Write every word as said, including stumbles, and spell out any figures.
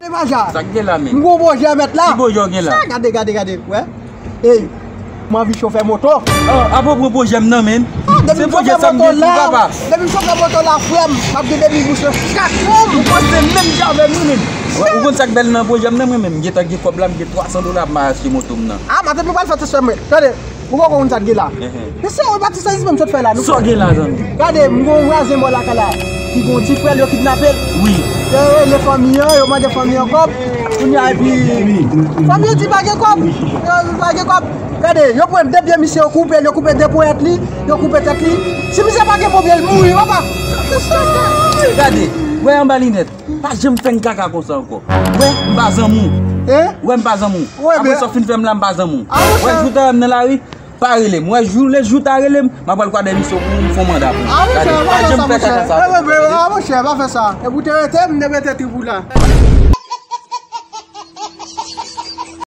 Maja. Sa k gen la menm? M gon pwojè mèt la. Ki pwojè w gen la? Sa, gade, gade, gade. Wè. Ey, m anvi chofè moto. Ah, apwopwo pwojè m nan menm. Ah, depi se m pwojè chofè sa m moto gen pou la, papa. Depi m chofè moto la, frè m, m ap gen demi bouch nan chak kòm. Ou panse menm jan avè m, wi menm. Ou konn sa k bèl nan pwojè m nan, mwen menm, m gentan gen kòb la, m gen twa san dola pou m al achte moto m nan. Ah, maten m pral fè tès fè mwen. Tande. Ou poko konn sa k gen la. Mesye, ou pa ti sezi menm sot fè la, nou. Sa w gen la, zanmi? Gade, m gon vwazen bò lakay la ki gon ti frè l, yo kidnape l. Wi. Yo rele fanmi an, yo mande fanmi an kòb. Kounye a, epi fanmi an di pa gen kòb. Yo pa gen kòb. Gade, yo pran de pye misye, yo koupe l, yo koupe de ponyèt li, yo koupe tèt li. Si misye pa gen pon pye, l mouri, papa. Gade, wè anba linèt. Pa janm fè m kaka konsa ankò. Wè, m pa zanmi w. Wè, m pa zanmi w. Apre sa w fin fè m la, m pa zanmi w. Wè, jou ta wè m nan lari, pa rele m. Wè, jou, lè jou ta rele m, m ap al kwa dèmisyon pou m fè yon manda pou ou. Gade, pa janm fè kaka sa. Ah, monchè, pa fè sa. E pou te rete, m te mete trip ou la.